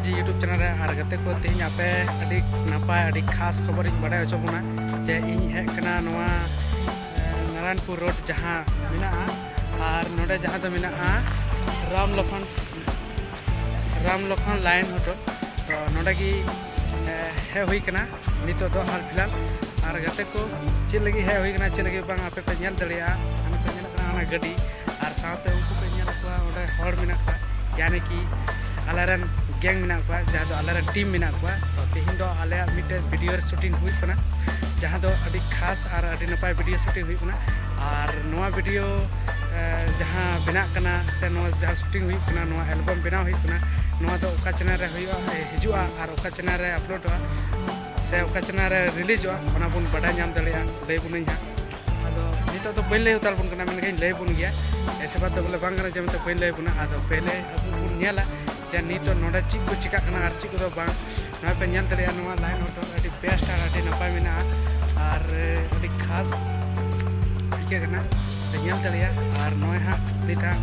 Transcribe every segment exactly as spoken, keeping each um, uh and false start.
ᱡᱮ YouTube channel ᱨᱮ᱾ ᱟᱨ ᱜᱟᱛᱮ ᱠᱚ, ᱛᱮᱦᱮᱧ ᱟᱯᱮ ᱟᱹᱰᱤ ᱱᱟᱯᱟᱭ, ᱟᱹᱰᱤ ᱠᱷᱟᱥ ᱠᱷᱚᱵᱚᱨᱤᱧ ᱵᱟᱰᱟᱭ ᱦᱚᱪᱚ ᱵᱚᱱᱟ ᱡᱮ ᱤᱧ ᱦᱮᱡ ᱠᱟᱱᱟ ᱱᱚᱣᱟ, ᱮ, ᱱᱟᱨᱟᱭᱚᱱᱯᱩᱨ ᱨᱳᱰ ᱡᱟᱦᱟᱸ ᱢᱮᱱᱟᱜᱼᱟ, ᱟᱨ ᱱᱚᱰᱮ ᱡᱟᱦᱟᱸ ᱫᱚ ᱢᱮᱱᱟᱜᱼᱟ ᱨᱟᱢ ᱞᱚᱠᱷᱚᱱ, ᱨᱟᱢ ᱞᱚᱠᱷᱚᱱ ᱞᱟᱭᱤᱱ ᱦᱳᱴᱮᱞ᱾ ᱛᱚ ᱱᱚᱰᱮ ᱜᱮ, ᱮ, ᱦᱮᱡ ᱦᱩᱭ ᱠᱟᱱᱟ ᱱᱤᱛᱚᱜ ᱫᱚ ᱦᱟᱞ ᱯᱷᱤᱞᱦᱟᱞ᱾ ᱟᱨ ᱜᱟᱛᱮ ᱠᱚ, ᱪᱮᱫ ᱞᱟᱹᱜᱤᱫ ᱦᱮᱡ ᱦᱩᱭ ᱠᱟᱱᱟ, ᱪᱮᱫ ᱞᱟᱹᱜᱤᱫ ᱵᱟᱝ, ᱟᱯᱮ ᱯᱮ ᱧᱮᱞ ᱫᱟᱲᱮᱭᱟᱜᱼᱟ᱾ ᱦᱟᱱᱮ ᱯᱮ ᱧᱮᱞᱚᱜ ᱠᱟᱱᱟ ᱚᱱᱟ ᱜᱟᱹᱰᱤ, ᱟᱨ ᱥᱟᱶᱛᱮ ᱩᱱᱠᱩ ᱯᱮ ᱧᱮᱞ ᱠᱚᱣᱟ ᱚᱸᱰᱮ ᱦᱚᱲ ᱢᱮᱱᱟᱜ ᱠᱚᱣᱟ, ᱭᱟᱱᱤ ᱠᱤ ᱟᱞᱮᱨᱮᱱ ᱜᱮᱝ ᱢᱮᱱᱟᱜ ᱠᱚᱣᱟ, ᱡᱟᱦᱟᱸ ᱫᱚ ᱟᱞᱮᱨᱮᱱ ᱴᱤᱢ ᱢᱮᱱᱟᱜ ᱠᱚᱣᱟ᱾ ᱛᱚ ᱛᱮᱦᱮᱧ ᱫᱚ ᱟᱞᱮᱭᱟᱜ ᱢᱤᱫᱴᱮᱱ ᱵᱷᱤᱰᱤᱭᱳ ᱨᱮ ᱥᱩᱴᱤᱝ ᱦᱩᱭᱩᱜ ᱠᱟᱱᱟ, ᱡᱟᱦᱟᱸ ᱫᱚ ᱟᱹᱰᱤ ᱠᱷᱟᱥ ᱟᱨ ᱟᱹᱰᱤ ᱱᱟᱯᱟᱭ ᱵᱷᱤᱰᱤᱭᱳ ᱥᱩᱴᱤᱝ ᱦᱩᱭᱩᱜ ᱠᱟᱱᱟ᱾ ᱟᱨ ᱱᱚᱣᱟ ᱵᱷᱤᱰᱤᱭᱳ, ᱮ, ᱡᱟᱦᱟᱸ ᱵᱮᱱᱟᱜ ᱠᱟᱱᱟ ᱥᱮ ᱱᱚᱣᱟ ᱡᱟᱦᱟᱸ ᱥᱩᱴᱤᱝ ᱦᱩᱭᱩᱜ ᱠᱟᱱᱟ, ᱱᱚᱣᱟ ᱮᱞᱵᱟᱢ ᱵᱮᱱᱟᱣ ᱦᱩᱭᱩᱜ ᱠᱟᱱᱟ, ᱱᱚᱣᱟ ᱫᱚ ᱚᱠᱟ ᱪᱮᱱᱮᱞ ᱨᱮ ᱦᱩᱭᱩᱜᱼᱟ, ᱮ, ᱦᱤᱡᱩᱜᱼᱟ ᱟᱨ ᱚᱠᱟ ᱪᱮᱱᱮᱞ ᱨᱮ ᱟᱯᱞᱳᱰᱚᱜᱼᱟ ᱥᱮ ᱚᱠᱟ ᱪᱮᱱᱮᱞ ᱨᱮ ᱨᱤᱞᱤᱡᱚᱜᱼᱟ, ᱚᱱᱟ ᱵᱚᱱ ᱵᱟᱰᱟᱭ ᱧᱟᱢ ᱫᱟᱲᱮᱭᱟᱜᱼᱟ, ᱞᱟᱹᱭ ᱵᱚᱱᱟᱹᱧ ᱦᱟᱸᱜ᱾ ᱟᱫᱚ ᱱᱤᱛᱚᱜ ᱫᱚ ᱵᱟᱹᱧ ᱞᱟᱹᱭ ᱩᱛᱟᱹᱨ ᱵᱚᱱ ᱠᱟᱱᱟ, ᱢᱮᱱᱠᱷᱟᱱ ᱞᱟᱹᱭ ᱵᱚᱱ ᱜᱮᱭᱟ᱾ ᱮᱥᱮ ᱵᱟᱫᱽ ᱫᱚ ᱵᱚᱞᱮ ᱵᱟᱝ ᱠᱟᱱᱟ ᱡᱮ ᱢᱮᱱᱛᱮ ᱵᱟᱹᱧ ᱞᱟᱹᱭ ᱵᱚᱱᱟ᱾ ᱟᱫᱚ ᱯᱮᱦᱞᱮ ᱟᱵᱚ ᱵᱚᱱ ᱧᱮᱞᱟ ᱡᱮ ᱱᱤᱛᱚᱜ ᱱᱚᱰᱮ ᱪᱮᱫ ᱠᱚ ᱪᱤᱠᱟᱹᱜ ᱠᱟᱱᱟ ᱟᱨ ᱪᱮᱫ ᱠᱚᱫᱚ ᱵᱟᱝ᱾ ᱱᱚᱜᱼᱚᱭ ᱯᱮ ᱧᱮᱞ ᱫᱟᱲᱮᱭᱟᱜᱼᱟ, ᱱᱚᱣᱟ ᱞᱟᱭᱤᱱ ᱦᱳᱴᱮᱞ ᱟᱹᱰᱤ ᱵᱮᱥᱴ ᱟᱨ ᱟᱹᱰᱤ ᱱᱟᱯᱟᱭ ᱢᱮᱱᱟᱜᱼᱟ ᱟᱨ ᱟᱹᱰᱤ ᱠᱷᱟᱥ ᱟᱹᱭᱠᱟᱹᱜ ᱠᱟᱱᱟ, ᱯᱮ ᱧᱮᱞ ᱫᱟᱲᱮᱭᱟᱜᱼᱟ᱾ ᱟᱨ ᱱᱚᱜᱼᱚᱭ ᱦᱟᱸᱜ ᱱᱤᱛ ᱦᱟᱸᱜ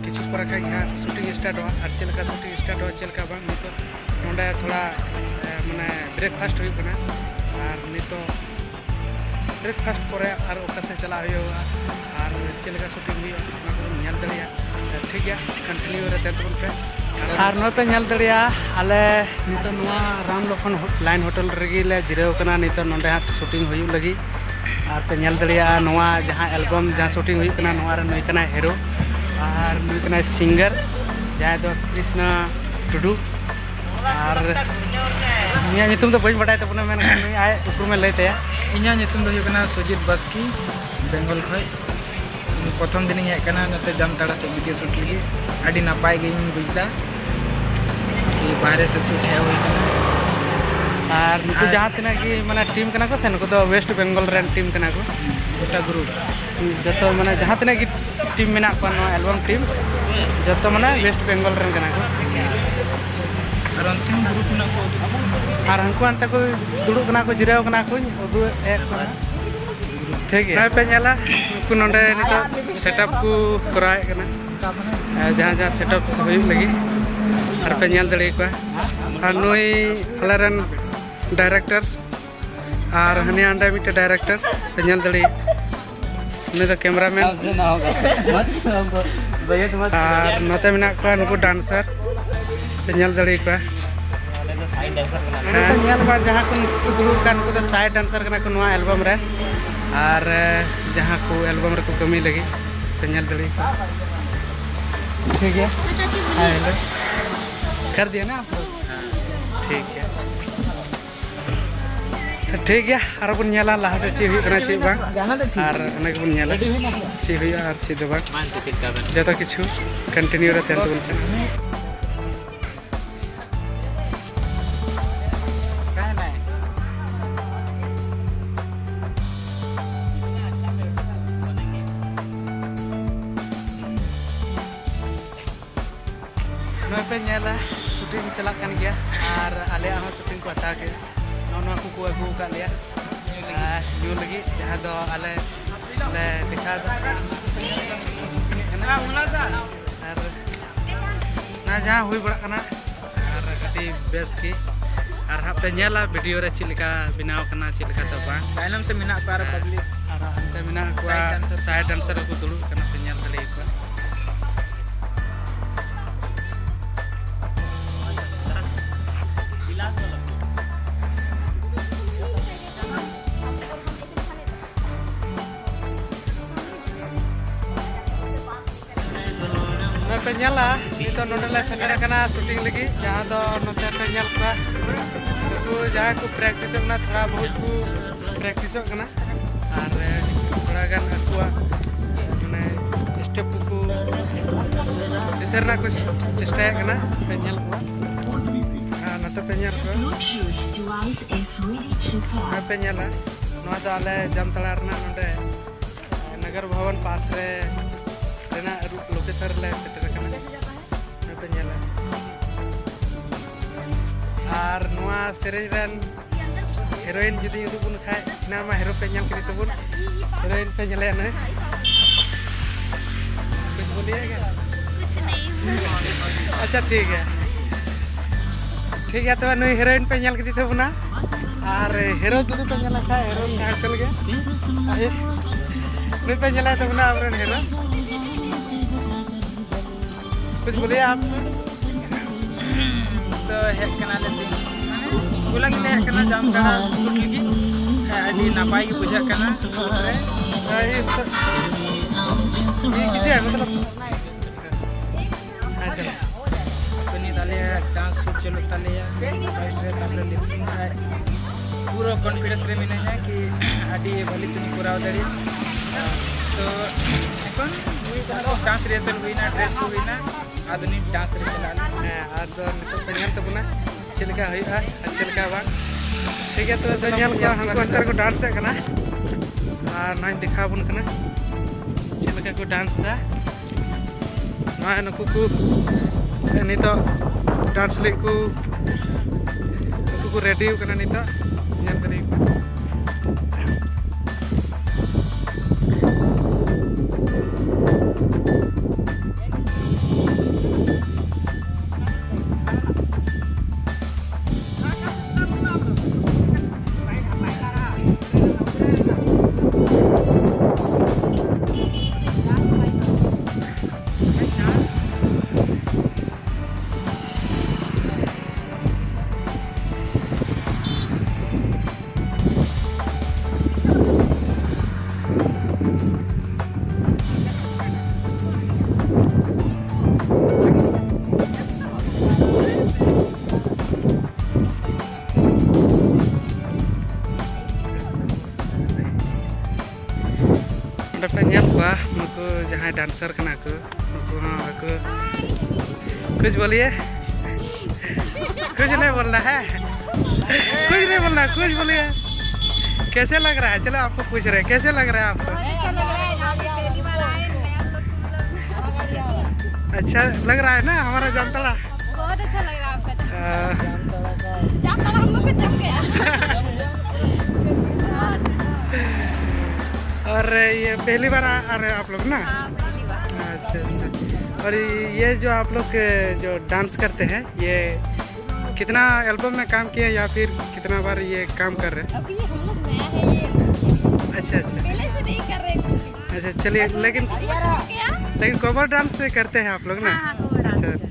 ᱠᱤᱪᱷᱩ ᱯᱚᱨᱮ ᱠᱷᱟᱱ ᱜᱮ ᱦᱟᱸᱜ ᱥᱩᱴᱤᱝ ᱥᱴᱟᱨᱴᱚᱜᱼᱟ᱾ ᱟᱨ ᱪᱮᱫ ᱞᱮᱠᱟ ᱥᱩᱴᱤᱝ ᱥᱴᱟᱨᱴᱚᱜᱼᱟ, ᱪᱮᱫ ᱞᱮᱠᱟ ᱵᱟᱝ, ᱱᱤᱛᱚᱜ ᱱᱚᱰᱮ ᱛᱷᱚᱲᱟ, ᱮ, ᱢᱟᱱᱮ ᱵᱨᱮᱠᱯᱷᱟᱥᱴ ᱦᱩᱭᱩᱜ ᱠᱟᱱᱟ᱾ ᱟᱨ ᱱᱤᱛᱚᱜ ᱵᱨᱮᱠᱯᱷᱟᱥᱴ ᱯᱚᱨᱮ ᱟᱨ ᱚᱠᱟ ᱥᱮᱫ ᱪᱟᱞᱟᱜ ᱦᱩᱭᱩᱜᱼᱟ ᱟᱨ ᱪᱮᱫ ᱞᱮᱠᱟ ᱥᱩᱴᱤᱝ ᱦᱩᱭᱩᱜᱼᱟ, ᱚᱱᱟ ᱠᱚᱵᱚᱱ ᱧᱮᱞ ᱫᱟᱲᱮᱭᱟᱜᱼᱟ᱾ ᱴᱷᱤᱠ ᱜᱮᱭᱟ, ᱠᱚᱱᱴᱤᱱᱤᱭᱩ ᱨᱮ ᱛᱟᱦᱮᱱ ᱛᱟᱵᱚᱱ ᱯᱮ᱾ ᱟᱨ ᱱᱚᱜᱼᱚᱭ ᱯᱮ ᱧᱮᱞ ᱫᱟᱲᱮᱭᱟᱜᱼᱟ, ᱟᱞᱮ ᱱᱤᱛᱚᱜ ᱱᱚᱣᱟ ᱨᱟᱢ ᱞᱚᱠᱷᱚᱱ ᱦᱳ-, ᱞᱟᱭᱤᱱ ᱦᱳᱴᱮᱞ ᱨᱮᱜᱮ ᱞᱮ ᱡᱤᱨᱟᱹᱣ ᱠᱟᱱᱟ ᱱᱤᱛᱚᱜ, ᱱᱚᱰᱮ ᱦᱟᱸᱜ ᱥᱩᱴᱤᱝ ᱦᱩᱭᱩᱜ ᱞᱟᱹᱜᱤᱫ᱾ ᱟᱨ ᱯᱮ ᱧᱮᱞ ᱫᱟᱲᱮᱭᱟᱜᱼᱟ, ᱱᱚᱣᱟ ᱡᱟᱦᱟᱸ ᱮᱞᱵᱟᱢ ᱡᱟᱦᱟᱸ ᱥᱩᱴᱤᱝ ᱦᱩᱭᱩᱜ ᱠᱟᱱᱟ, ᱱᱚᱣᱟ ᱨᱮ ᱱᱩᱭ ᱠᱟᱱᱟᱭ ᱦᱤᱨᱳ ᱟᱨ ᱱᱩᱭ ᱠᱟᱱᱟᱭ ᱥᱤᱝᱜᱟᱨ, ᱡᱟᱦᱟᱸᱭ ᱫᱚ ᱠᱨᱤᱥᱱᱟ ᱴᱩᱰᱩ᱾ ᱟᱨ ᱩᱱᱤᱭᱟᱜ ᱧᱩᱛᱩᱢ ᱫᱚ ᱵᱟᱹᱧ ᱵᱟᱰᱟᱭ ᱛᱟᱵᱚᱱᱟ, ᱢᱮᱱᱠᱷᱟᱱ ᱱᱩᱭ ᱟᱡ ᱩᱯᱨᱩᱢᱮ ᱞᱟᱹᱭ ᱛᱟᱭᱟ᱾ ᱤᱧᱟᱹᱜ ᱧᱩᱛᱩᱢ ᱫᱚ ᱦᱩᱭᱩᱜ ᱠᱟᱱᱟ ᱥᱩᱡᱤᱛ ᱵᱟᱥᱠᱮ, ᱵᱮᱝᱜᱚᱞ ᱠᱷᱚᱡ᱾ ᱯᱨᱚᱛᱷᱚᱢ ᱫᱤᱱᱤᱧ ᱦᱮᱡ ᱟᱠᱟᱱᱟ ᱱᱚᱛᱮ ᱡᱟᱢᱛᱟᱲᱟ ᱥᱮᱫ ᱵᱷᱤᱰᱤᱭᱳ ᱥᱩᱴ ᱞᱟᱹᱜᱤᱫ᱾ ᱟᱹᱰᱤ ᱱᱟᱯᱟᱭ ᱜᱤᱧ ᱵᱩᱡᱽ ᱮᱫᱟ ᱠᱤ ᱵᱟᱦᱨᱮ ᱥᱮᱫ ᱥᱩᱴ ᱦᱮᱡ ᱦᱩᱭ ᱠᱟᱱᱟ᱾ ᱟᱨ ᱱᱩᱠᱩ ᱟᱨ ᱡᱟᱦᱟᱸ ᱛᱤᱱᱟᱹᱜ ᱜᱮ ᱢᱟᱱᱮ ᱴᱤᱢ ᱠᱟᱱᱟ ᱠᱚ ᱥᱮ, ᱱᱩᱠᱩ ᱫᱚ ᱳᱭᱮᱥᱴ ᱵᱮᱝᱜᱚᱞ ᱨᱮᱱ ᱴᱤᱢ ᱠᱟᱱᱟ ᱠᱚ᱾ ᱜᱚᱴᱟ ᱜᱨᱩᱯ᱾ ᱡᱚᱛᱚ ᱢᱟᱱᱮ ᱡᱟᱦᱟᱸ ᱛᱤᱱᱟᱹᱜ ᱜᱮ ᱴᱤᱢ ᱢᱮᱱᱟᱜ ᱠᱚᱣᱟ, ᱱᱚᱣᱟ ᱮᱞᱵᱟᱢ ᱴᱤᱢ, ᱡᱚᱛᱚ ᱢᱟᱱᱮ ᱳᱭᱮᱥᱴ ᱵᱮᱝᱜᱚᱞ ᱨᱮᱱ ᱠᱟᱱᱟ ᱠᱚ᱾ ᱟᱨ ᱚᱱᱛᱮ ᱦᱚᱸ ᱜᱨᱩᱯ ᱢᱮᱱᱟᱜ ᱠᱚᱣᱟ᱾ ᱟᱨ ᱦᱟᱱᱠᱩ ᱦᱟᱱᱛᱮ ᱠᱚ ᱫᱩᱲᱩᱵ ᱠᱟᱱᱟ ᱠᱚ, ᱡᱤᱨᱟᱹᱣ ᱠᱟᱱᱟ ᱠᱚ, ᱩᱫᱩᱜ ᱮᱫ ᱠᱚᱣᱟ᱾ ᱴᱷᱤᱠ ᱜᱮᱭᱟ᱾ ᱱᱚᱜᱼᱚᱭ ᱯᱮ ᱧᱮᱞᱟ, ᱩᱱᱠᱩ ᱱᱚᱰᱮ ᱱᱤᱛᱚᱜ ᱥᱮᱴᱟᱯ ᱠᱚ ᱠᱚᱨᱟᱣᱮᱫ ᱠᱟᱱᱟ, ᱡᱟᱦᱟᱸ ᱡᱟᱦᱟᱸ ᱥᱮᱴᱟᱯ ᱦᱩᱭᱩᱜ ᱞᱟᱹᱜᱤᱫ᱾ ᱟᱨ ᱯᱮ ᱧᱮᱞ ᱫᱟᱲᱮᱭᱟᱠᱚᱣᱟ᱾ ᱟᱨ ᱱᱩᱭ ᱟᱞᱮᱨᱮᱱ ᱰᱟᱭᱨᱮᱠᱴᱚᱨ, ᱟᱨ ᱦᱟᱹᱱᱤ ᱦᱟᱸᱰᱮ ᱢᱤᱫᱴᱮᱱ ᱰᱟᱭᱨᱮᱠᱴᱚᱨ ᱯᱮ ᱧᱮᱞ ᱫᱟᱲᱮᱭᱟᱜᱼᱟ᱾ ᱩᱱᱤ ᱫᱚ ᱠᱮᱢᱮᱨᱟᱢᱮᱱ᱾ ᱟᱨ ᱱᱚᱛᱮ ᱢᱮᱱᱟᱜ ᱠᱚᱣᱟ ᱱᱩᱠᱩ ᱰᱟᱱᱥᱟᱨ ᱯᱮ ᱧᱮᱞ ᱫᱟᱲᱮᱭᱟᱠᱚᱣᱟ᱾ ᱦᱮᱸ, ᱧᱮᱞ ᱠᱚᱣᱟ ᱡᱟᱦᱟᱸ ᱠᱚ ᱱᱩᱠᱩ ᱠᱚ ᱫᱩᱲᱩᱵ ᱠᱟᱱ, ᱱᱩᱠᱩ ᱫᱚ ᱥᱟᱭᱤᱰ ᱰᱟᱱᱥᱟᱨ ᱠᱟᱱᱟ ᱠᱚ ᱱᱚᱣᱟ ᱮᱞᱵᱟᱢ ᱨᱮ᱾ ᱟᱨ ᱮ, ᱡᱟᱦᱟᱸ ᱠᱚ ᱮᱞᱵᱟᱢ ᱨᱮᱠᱚ ᱠᱟᱹᱢᱤ ᱞᱟᱹᱜᱤᱫ ᱯᱮ ᱧᱮᱞ ᱫᱟᱲᱮᱭᱟᱠᱚᱣᱟ᱾ ᱴᱷᱤᱠ ᱜᱮᱭᱟ᱾ ᱟᱪᱪᱷᱟ, ᱪᱮᱫ ᱵᱚᱞᱮ? ᱦᱮᱸ, ᱦᱮᱞᱳ᱾ कर दिया ना आप लोग? ठीक है। ᱛᱚ ᱴᱷᱤᱠ ᱜᱮᱭᱟ, ᱟᱨᱚ ᱵᱚᱱ ᱧᱮᱞᱟ ᱞᱟᱦᱟ ᱥᱮᱫ ᱪᱮᱫ ᱦᱩᱭᱩᱜ ᱠᱟᱱᱟ ᱪᱮᱫ ᱵᱟᱝ, ᱟᱨ ᱚᱱᱟ ᱜᱮᱵᱚᱱ ᱧᱮᱞᱟ ᱪᱮᱫ ᱦᱩᱭᱩᱜᱼᱟ ᱟᱨ ᱪᱮᱫ ᱫᱚ ᱵᱟᱝ᱾ ᱡᱚᱛᱚ ᱠᱤᱪᱷᱩ ᱠᱚᱱᱴᱤᱱᱤᱭᱩ ᱨᱮ ᱛᱟᱦᱮᱱ ᱛᱟᱵᱚᱱ ᱪᱟᱱᱮᱞ᱾ ᱱᱚᱜᱼᱚᱭ ᱯᱮ ᱧᱮᱞᱟ, ᱥᱩᱴᱤᱝ ᱪᱟᱞᱟᱜ ᱠᱟᱱ ᱜᱮᱭᱟ ᱟᱨ ᱟᱞᱮᱭᱟᱜ ᱦᱚᱸ ᱥᱩᱴᱤᱝ ᱠᱚ ᱦᱟᱛᱟᱣ ᱠᱮᱫᱟ᱾ ᱱᱚᱜᱼᱚ ᱱᱚᱣᱟ ᱠᱚᱠᱚ ᱟᱹᱜᱩ ᱟᱠᱟᱫ ᱞᱮᱭᱟ ᱟᱨ ᱧᱩ ᱞᱟᱹᱜᱤᱫ, ᱡᱟᱦᱟᱸ ᱫᱚ ᱟᱞᱮ ᱞᱮ ᱫᱮᱠᱷᱟᱣ ᱮᱫᱟ᱾ ᱟᱨ ᱚᱱᱟ ᱡᱟᱦᱟᱸ ᱦᱩᱭ ᱵᱟᱲᱟᱜ ᱠᱟᱱᱟ ᱟᱨ ᱟᱹᱰᱤ ᱵᱮᱥ ᱜᱮ᱾ ᱟᱨ ᱦᱟᱸᱜ ᱯᱮ ᱧᱮᱞᱟ ᱵᱷᱤᱰᱤᱭᱳ ᱨᱮ ᱪᱮᱫ ᱞᱮᱠᱟ ᱵᱮᱱᱟᱣ ᱠᱟᱱᱟ, ᱪᱮᱫ ᱞᱮᱠᱟ ᱫᱚ ᱵᱟᱝ᱾ ᱛᱟᱭᱱᱚᱢ ᱥᱮᱫ ᱢᱮᱱᱟᱜ ᱠᱚᱣᱟ ᱟᱨᱚ ᱦᱮᱸ᱾ ᱯᱟᱵᱽᱞᱤᱠ᱾ ᱟᱨ ᱦᱟᱱᱛᱮ ᱢᱮᱱᱟᱜ ᱠᱚᱣᱟ ᱥᱟᱭᱤᱰ ᱰᱟᱱᱥᱟᱨ᱾ ᱥᱟᱭᱤᱰ ᱰᱟᱱᱥᱟᱨ ᱠᱚᱠᱚ ᱫᱩᱲᱩᱵ ᱠᱟᱱᱟ, ᱯᱮ ᱧᱮᱞ ᱫᱟᱲᱮᱭᱟᱠᱚᱣᱟ᱾ ᱱᱚᱜᱼᱚᱭ ᱯᱮ ᱧᱮᱞᱟ, ᱱᱤᱛᱚᱜ ᱱᱚᱰᱮ ᱞᱮ ᱥᱮᱴᱮᱨ ᱟᱠᱟᱱᱟ ᱥᱩᱴᱤᱝ ᱞᱟᱹᱜᱤᱫ, ᱡᱟᱦᱟᱸ ᱫᱚ ᱱᱚᱛᱮ ᱯᱮ ᱧᱮᱞ ᱠᱚᱣᱟ, ᱱᱩᱠᱩ ᱡᱟᱦᱟᱸᱭ ᱠᱚ ᱯᱨᱮᱠᱴᱤᱥᱚᱜ ᱠᱟᱱᱟ, ᱛᱷᱚᱲᱟ ᱵᱚᱦᱩᱛ ᱠᱚ ᱯᱨᱮᱠᱴᱤᱥᱚᱜ ᱠᱟᱱᱟ᱾ ᱟᱨ ᱮ, ᱛᱷᱚᱲᱟ ᱜᱟᱱ ᱟᱠᱚᱣᱟᱜ ᱢᱟᱱᱮ ᱥᱴᱮᱯ ᱠᱚᱠᱚ ᱫᱤᱥᱟᱹ ᱨᱮᱱᱟᱜ ᱠᱚ ᱪᱮᱥᱴᱟᱭᱮᱫ ᱠᱟᱱᱟ᱾ ᱯᱮ ᱧᱮᱞ ᱠᱚᱣᱟ ᱟᱨ ᱱᱚᱛᱮ ᱯᱮ ᱧᱮᱞ ᱠᱚᱣᱟ᱾ ᱱᱚᱣᱟ ᱯᱮ ᱧᱮᱞᱟ, ᱱᱚᱣᱟ ᱫᱚ ᱟᱞᱮ ᱡᱟᱢᱛᱟᱲᱟ ᱨᱮᱱᱟᱜ ᱱᱚᱰᱮ ᱱᱚᱜᱚᱨ ᱵᱷᱚᱵᱚᱱ ᱯᱟᱥ ᱨᱮ ᱨᱮᱱᱟᱜ ᱞᱳᱠᱮᱥᱚᱱ ᱨᱮᱞᱮ ᱥᱮᱴᱮᱨ ᱟᱠᱟᱱᱟ᱾ ᱱᱚᱜᱼᱚᱭ ᱯᱮ ᱧᱮᱞᱟ᱾ ᱟᱨ ᱱᱚᱣᱟ ᱥᱮᱨᱮᱧ ᱨᱮᱱ ᱦᱤᱨᱳᱭᱤᱱ ᱡᱩᱫᱤ ᱩᱫᱩᱜ ᱵᱚᱱ ᱠᱷᱟᱡ, ᱮᱱᱟᱱ ᱢᱟ ᱦᱤᱨᱳ ᱯᱮ ᱧᱮᱞ ᱠᱮᱫᱮ ᱛᱟᱵᱚᱱ, ᱦᱤᱨᱳᱭᱤᱱ ᱯᱮ ᱧᱮᱞᱮᱭᱟ ᱱᱩᱭ᱾ कुछ बोलिएगा? कुछ नहीं। अच्छा, ठीक है। ᱴᱷᱤᱠ ᱜᱮᱭᱟ, ᱛᱚᱵᱮ ᱱᱩᱭ ᱦᱤᱨᱳᱭᱤᱱ ᱯᱮ ᱧᱮᱞ ᱠᱮᱫᱮ ᱛᱟᱵᱚᱱᱟ, ᱟᱨ ᱦᱤᱨᱳ ᱡᱩᱫᱤ ᱯᱮ ᱧᱮᱞ ᱞᱮᱠᱷᱟᱱ ᱦᱤᱨᱳᱭᱤᱱ ᱛᱟᱦᱮᱸ ᱦᱚᱪᱚ ᱞᱟᱹᱜᱤᱫ ᱱᱩᱭ ᱯᱮ ᱧᱮᱞᱮ ᱛᱟᱵᱚᱱᱟ ᱟᱵᱚᱨᱮᱱ ᱦᱤᱨᱳ᱾ ᱠᱩᱪ ᱵᱚᱞᱤᱭᱮ ᱟᱯ᱾ ᱛᱚ ᱦᱮᱡ ᱠᱟᱱᱟᱞᱮ ᱛᱮᱦᱮᱧ, ᱢᱟᱱᱮ ᱦᱚᱞᱟ ᱜᱮᱞᱮ ᱦᱮᱡ ᱠᱟᱱᱟ ᱡᱟᱢᱛᱟᱲᱟ ᱥᱩᱴ ᱞᱟᱹᱜᱤᱫ᱾ ᱠᱷᱟᱡ ᱟᱹᱰᱤ ᱱᱟᱯᱟᱭ ᱜᱮ ᱵᱩᱡᱷᱟᱹᱜ ᱠᱟᱱᱟ ᱥᱩᱴ ᱨᱮ᱾ ᱟᱪᱪᱷᱟ᱾ ᱛᱚ ᱱᱤᱛ ᱟᱞᱮᱭᱟᱜ ᱰᱟᱱᱥ ᱥᱩᱴ ᱪᱟᱹᱞᱩᱜ ᱛᱟᱞᱮᱭᱟ ᱯᱷᱟᱥᱴ ᱨᱮ, ᱛᱟᱨᱯᱚᱨᱮ ᱞᱤᱯᱥᱤᱝ ᱠᱷᱟᱡ ᱯᱩᱨᱟᱹ ᱠᱚᱱᱯᱷᱤᱰᱮᱱᱥ ᱨᱮ ᱢᱤᱱᱟᱹᱧᱟ ᱠᱤ ᱟᱹᱰᱤ ᱵᱷᱟᱹᱞᱤ ᱛᱮᱧ ᱠᱚᱨᱟᱣ ᱫᱟᱲᱮᱭᱟᱜᱼᱟ᱾ ᱛᱚ ᱮᱠᱷᱚᱱ ᱦᱩᱭᱩᱜ ᱠᱟᱱᱟ ᱰᱟᱱᱥ ᱨᱤᱦᱟᱨᱥᱟᱞ ᱦᱩᱭᱱᱟ, ᱰᱨᱮᱥ ᱠᱚ ᱦᱩᱭᱱᱟ, ᱟᱫᱚ ᱱᱤᱛ ᱰᱟᱱᱥ ᱨᱮ ᱪᱟᱞᱟᱜ ᱟᱞᱮ᱾ ᱦᱮᱸ, ᱟᱫᱚ ᱱᱤᱛᱚᱜ ᱯᱮ ᱧᱮᱞ ᱛᱟᱵᱚᱱᱟ ᱪᱮᱫ ᱞᱮᱠᱟ ᱦᱩᱭᱩᱜᱼᱟ ᱟᱨ ᱪᱮᱫ ᱞᱮᱠᱟ ᱵᱟᱝ᱾ ᱴᱷᱤᱠ ᱜᱮᱭᱟ, ᱛᱚᱵᱮ ᱛᱚ ᱧᱮᱞ ᱠᱚᱣᱟ, ᱦᱟᱱᱠᱩ ᱚᱱᱛᱮ ᱨᱮᱠᱚ ᱰᱟᱱᱥ ᱮᱫ ᱠᱟᱱᱟ ᱟᱨ ᱱᱚᱣᱟᱧ ᱫᱮᱠᱷᱟᱣ ᱟᱵᱚᱱ ᱠᱟᱱᱟ ᱪᱮᱫ ᱞᱮᱠᱟ ᱠᱚ ᱰᱟᱱᱥ ᱮᱫᱟ᱾ ᱱᱚᱜᱼᱚᱭ ᱱᱩᱠᱩ ᱠᱚ ᱱᱤᱛᱚᱜ ᱰᱟᱱᱥ ᱞᱟᱹᱜᱤᱫ ᱠᱚ, ᱱᱩᱠᱩ ᱠᱚ ᱨᱮᱰᱤ ᱠᱟᱱᱟ ᱱᱤᱛᱚᱜ, ᱧᱮᱞ ᱫᱟᱲᱮᱭᱟᱠᱚ ᱠᱟᱱᱟ᱾ ᱚᱸᱰᱮ ᱯᱮ ᱧᱮᱞ ᱠᱚᱣᱟ, ᱱᱩᱠᱩ ᱡᱟᱦᱟᱸᱭ ᱰᱟᱱᱥᱟᱨ ᱠᱟᱱᱟ ᱠᱚ, ᱱᱩᱠᱩ ᱦᱚᱸ ᱟᱠᱚ, ᱠᱩᱪ ᱵᱚᱞᱤᱭᱮ, ᱠᱩᱪ ᱱᱟᱦᱤ ᱵᱚᱞᱱᱟ ᱦᱮ, ᱠᱩᱪ ᱱᱟᱦᱤ ᱵᱚᱞᱱᱟ, ᱠᱩᱪ ᱵᱚᱞᱤᱭᱮ, ᱠᱮᱥᱮ ᱞᱟᱜ ᱨᱟᱦᱟ ᱦᱮ? ᱪᱚᱞᱚ, ᱟᱯᱠᱳ ᱯᱩᱪᱷ ᱨᱟᱦᱮ ᱦᱮ, ᱠᱮᱥᱮ ᱞᱟᱜ ᱨᱟᱦᱟ ᱦᱮ ᱟᱯᱠᱳ? बहुत अच्छा लग रहा है, यहाँ पे पहली बार आए हैं, आप लोग को मतलब अच्छा लग रहा है ना हमारा जामताड़ा? बहुत अच्छा लग रहा है आपका। हाँ। जामताड़ा हम लोग को जम गया। और ये पहली बार आ, आ रहे हैं आप लोग ना? हाँ, पहली बार। अच्छा, अच्छा। और ये जो आप लोग के जो डांस करते हैं, ये कितना एल्बम में काम किए या फिर कितना बार ये काम कर रहे हैं? अभी हम लोग नया है ये। अच्छा, अच्छा। पहले से नहीं कर रहे कुछ भी। अच्छा, चलिए, लेकिन क्या? लेकिन कवर डांस से करते हैं आप लोग ना? हाँ, हाँ, cover dance। अच्छा,